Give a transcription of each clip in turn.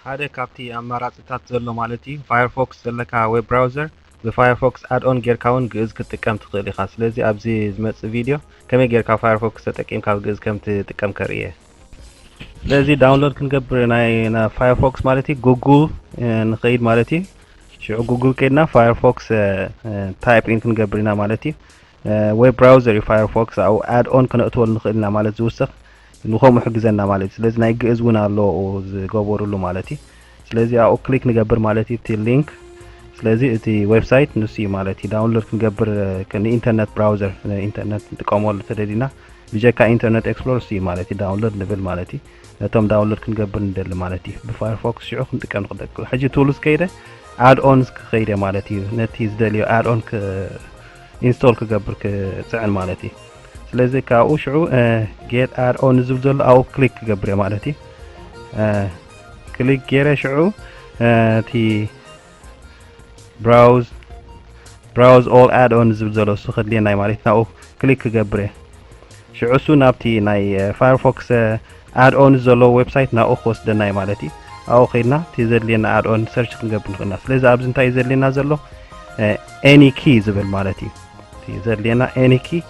ሓደ ካብቲ ኣማራፅታት ዘሎ ማለት እዩ። ፋየርፎክስ ዘለካ ዌብ ብራውዘር ብፋየርፎክስ ኣድኦን ጌርካ እውን ግእዝ ክትጥቀም ትኽእል ኢኻ። ስለዚ ኣብዚ ዝመፅእ ቪድዮ ከመይ ጌርካ ፋየርፎክስ ተጠቂምካ ኣብ ግእዝ ከም ትጥቀም ከርእየ። ስለዚ ዳውንሎድ ክንገብር ናይ ና ፋየርፎክስ ማለት እዩ ጉጉል ንኸይድ ማለት እዩ። ሽዑ ጉጉል ከይድና ፋየርፎክስ ታይፕ ኢን ክንገብር ኢና ማለት እዩ። ዌብ ብራውዘር እዩ ፋየርፎክስ ኣብኡ ኣድኦን ክነእትወሉ ንኽእል ኢና ማለት ዝውሰኽ ንኸምኡ ሕግዘና ማለት እዩ። ስለዚ ናይ ግእዝ እውን ኣሎ ዝገበሩሉ ማለት እዩ። ስለዚ ኣብኡ ክሊክ ንገብር ማለት እዩ እቲ ሊንክ። ስለዚ እቲ ዌብሳይት ንሱ እዩ ማለት እዩ። ዳውንሎድ ክንገብር ንኢንተርነት ብራውዘር ኢንተርነት ንጥቀመሉ ተደሊና ብጀካ ኢንተርነት ኤክስፕሎር ንሱ እዩ ማለት እዩ ዳውንሎድ ንብል ማለት እዩ። ነቶም ዳውንሎድ ክንገብር ንደሊ ማለት እዩ። ብፋየርፎክስ ሽዑ ክንጥቀም ንኽእል። ሕጂ ቱልስ ከይደ ኣድኦንስ ክኸይደ ማለት እዩ። ነቲ ዝደልዮ ኣድኦን ኢንስቶል ክገብር ክፅዕን ማለት እዩ። ስለዚ ካብኡ ሽዑ ጌት ኣድኦን ዝብል ዘሎ ኣብኡ ክሊክ ክገብር እየ ማለት እዩ። ክሊክ ገይረ ሽዑ እቲ ብራውዝ ብራውዝ ኦል ኣድኦን ዝብል ዘሎ እሱ ከድልየና እዩ ማለት ናብኡ ክሊክ ክገብር እየ። ሽዑ እሱ ናብቲ ናይ ፋየርፎክስ ኣድኦን ዘሎ ዌብሳይት ናብኡ ክወስደና እዩ ማለት እዩ። ኣብኡ ከይድና እቲ ዘድልየና ኣድኦን ሰርች ክንገብር ንኽእልና። ስለዚ ኣብዚ እንታይ እዩ ዘድልየና ዘሎ? ኤኒ ኪ ዝብል ማለት እዩ። እቲ ዘድልየና ኤኒ ኪ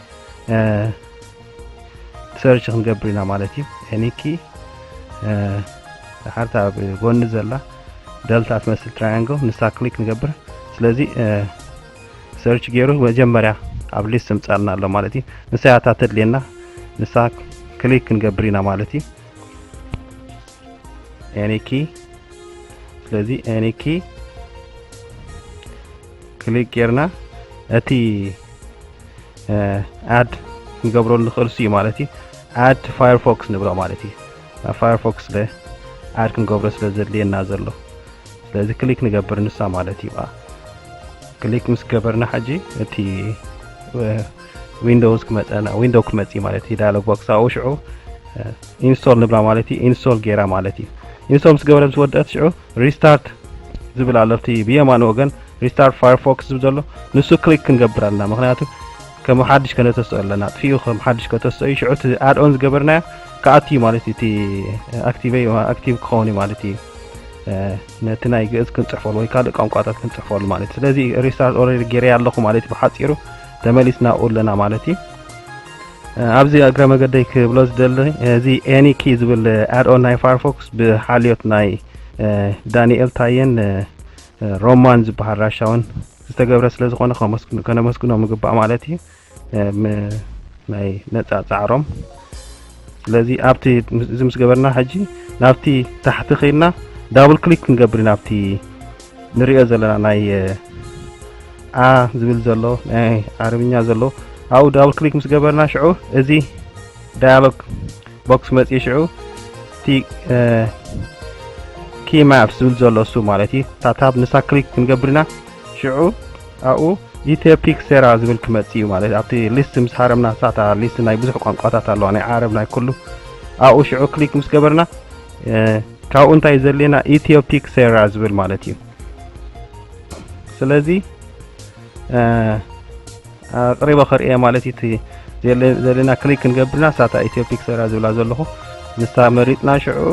ሰርች ክንገብር ኢና ማለት እዩ። ኤኒ ኪ ሓርታ ኣብ ጎኒ ዘላ ደልታ ትመስል ትራያንግል ንሳ ክሊክ ንገብር። ስለዚ ሰርች ገይሩ መጀመርያ ኣብ ሊስት ምጻልና ኣሎ ማለት እዩ። ንሳ እያ እታ ተድልየና፣ ንሳ ክሊክ ክንገብር ኢና ማለት እዩ። ኤኒ ኪ ስለዚ ኤኒ ኪ ክሊክ ጌርና እቲ ኣድ ክንገብረሉ ንኽእል እዩ ማለት እዩ። ኣድ ፋየርፎክስ ንብሎ ማለት እዩ። ናብ ፋየርፎክስ ስለ ኣድ ክንገብሮ ስለ ዘድልየና ዘሎ ስለዚ ክሊክ ንገብር ንሳ ማለት እዩ። ክሊክ ምስ ገበርና ሕጂ እቲ ዊንዶውስ ክመፀና ዊንዶው ክመፅእ ማለት እዩ። ዳያሎግ ቦክስ ኣብኡ ሽዑ ኢንስቶል ንብላ ማለት እዩ። ኢንስቶል ገይራ ማለት እዩ። ኢንስቶል ምስ ገበረ ምስ ወደአት ሽዑ ሪስታርት ዝብል ኣሎ ኣብቲ ብየማን ወገን ሪስታርት ፋየርፎክስ ዝብል ዘሎ ንሱ ክሊክ ክንገብር ኣለና። ምክንያቱ ከም ሓድሽ ከነተስኦ ኣለና። ኣጥፊኡ ከም ሓድሽ ከተስኦ እዩ። ሽዑ እቲ ኣድኦን ዝገበርናዮ ክኣቱ እዩ ማለት እዩ። እቲ ኣክቲቭ ኣክቲቭ ክኸውን እዩ ማለት እዩ። ነቲ ናይ ግእዝ ክንፅሕፈሉ ወይ ካልእ ቋንቋታት ክንፅሕፈሉ ማለት እዩ። ስለዚ ሪስታርት ኦልሬዲ ገይረ ኣለኹ ማለት እዩ። ብሓፂሩ ተመሊስና ኣለና ማለት እዩ። ኣብዚ እግረ መገደይ ክብሎ ዝደሊ እዚ ኤኒ ኪ ዝብል ኣድኦን ናይ ፋየርፎክስ ብሓልዮት ናይ ዳንኤል ታየን ሮማን ዝበሃል ራሻውን ዝተገብረ ስለ ዝኾነ ከነመስግኖም ይግባእ ማለት እዩ። ናይ ነፃ ፃዕሮም ስለዚ ኣብቲ እዚ ምስ ገበርና ሕጂ ናብቲ ታሕቲ ከይድና ዳብል ክሊክ ክንገብር ኢና ኣብቲ ንሪኦ ዘለና ናይ ኣ ዝብል ዘሎ ናይ ዓረብኛ ዘሎ ኣብኡ ዳብል ክሊክ ምስ ገበርና ሽዑ እዚ ዳያሎግ ቦክስ መፅኡ ሽዑ እቲ ኪ ማፕስ ዝብል ዘሎ እሱ ማለት እዩ። ታታብ ንሳ ክሊክ ክንገብር ኢና ሽዑ ኣብኡ ኢትዮፒክ ሴራ ዝብል ክመፅእ እዩ ማለት ኣብቲ ሊስት ምስ ሃረምና ሳታ ሊስት ናይ ብዙሕ ቋንቋታት ኣለዋ ናይ ዓረብ ናይ ኩሉ ኣብኡ ሽዑ ክሊክ ምስ ገበርና ካብኡ እንታይ ዘድልየና ኢትዮፒክ ሴራ ዝብል ማለት እዩ። ስለዚ ኣቅሪበ ከርእየ ማለት እዩ። ዘለና ክሊክ ክንገብርና ሳታ ኢትዮፒክ ሴራ ዝብላ ዘለኹ ንሳ መሪጥና ሽዑ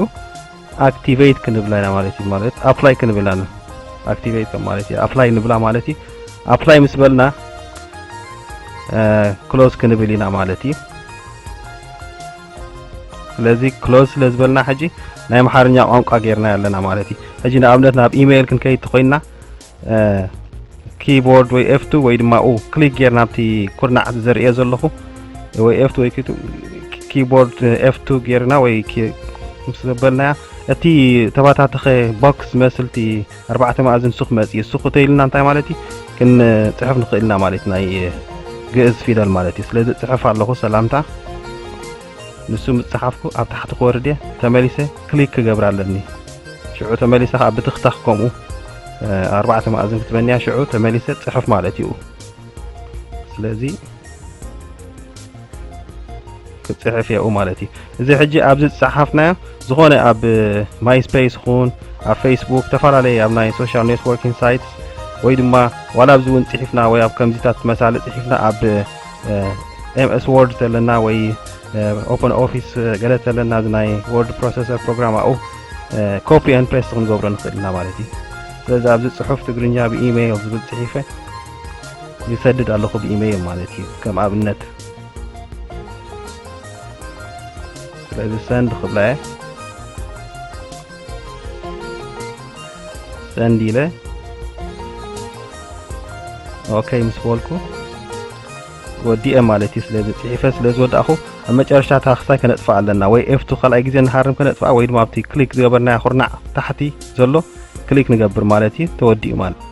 ኣክቲቬት ክንብላ ኢና ማለት እዩ። ማለት ኣፕላይ ክንብላ ኢና ኣክቲቬት ማለት እዩ። ኣፕላይ ንብላ ማለት እዩ። ኣፕላይ ምስ በልና ክሎዝ ክንብል ኢና ማለት እዩ። ስለዚ ክሎዝ ስለ ዝበልና ሕጂ ናይ ኣምሓርኛ ቋንቋ ጌርና ኣለና ማለት እዩ። ሕጂ ንኣብነት ናብ ኢሜይል ክንከይድ ተኮይንና ኪቦርድ ወይ ኤፍ ቱ ወይ ድማ ኡ ክሊክ ጌርና ኣብቲ ኩርናዕ ዘርእዮ ዘለኹ ወይ ኤፍ ቱ ወይ ኪቦርድ ኤፍ ቱ ጌርና ወይ ምስ ዘበልናያ እቲ ተባታተኸ ቦክስ መስልቲ ኣርባዕተ መኣዝን ሱኽ መፅእ ሱኽ ተይልና እንታይ ማለት እዩ ክንፅሕፍ ንኽእልና ማለት ናይ ግእዝ ፊደል ማለት እዩ። ስለዚ ፅሕፍ ኣለኹ ሰላምታ ንሱ ምፅሓፍኩ ኣብ ታሕቲ ክወርድ እየ ተመሊሰ ክሊክ ክገብር ኣለኒ። ሽዑ ተመሊሰ ከዓ ብትኽታኽ ከምኡ ኣርባዕተ መኣዝን ክትበንያ ሽዑ ተመሊሰ ፅሕፍ ማለት እዩ። ስለዚ ክፅሕፍ የኡ ማለት እዩ። እዚ ሕጂ ኣብዚ ዝፀሓፍናዮ ዝኾነ ኣብ ማይስፔስ ኹን ኣብ ፌስቡክ ተፈላለየ ኣብ ናይ ሶሻል ኔትወርኪንግ ሳይትስ ወይ ድማ ዋላ ኣብዚ እውን ፅሒፍና ወይ ኣብ ከምዚታት መሳሊ ፅሒፍና ኣብ ኤምኤስ ወርድ ዘለና ወይ ኦፐን ኦፊስ ገለ ዘለና እዚ ናይ ወርድ ፕሮሰሰር ፕሮግራም ኣብኡ copy and paste ክንገብሮ ንኽእል ኢና ማለት እዩ። ስለዚ ኣብዚ ጽሑፍ ትግርኛ ብኢሜይል ዝብል ጽሒፈ ይሰድድ ኣለኹ ብኢሜይል ማለት እዩ። ከም ኣብነት ስለዚ ሰንድ ክብላ እየ። ሰንድ ኢለ ኦኬ ምስ በልኩ ወዲኤ ማለት እዩ። ስለዚ ጽሒፈ ስለ ዝወዳእኹ ኣብ መጨረሻ ታክሳይ ከነጥፋ ኣለና፣ ወይ ኤፍቱ ካልኣይ ግዜ ንሃርም ከነጥፋ፣ ወይ ድማ ኣብቲ ክሊክ ዝገበርናዮ ኩርናዕ ታሕቲ ዘሎ ክሊክ ንገብር ማለት እዩ። ተወዲኡ ማለት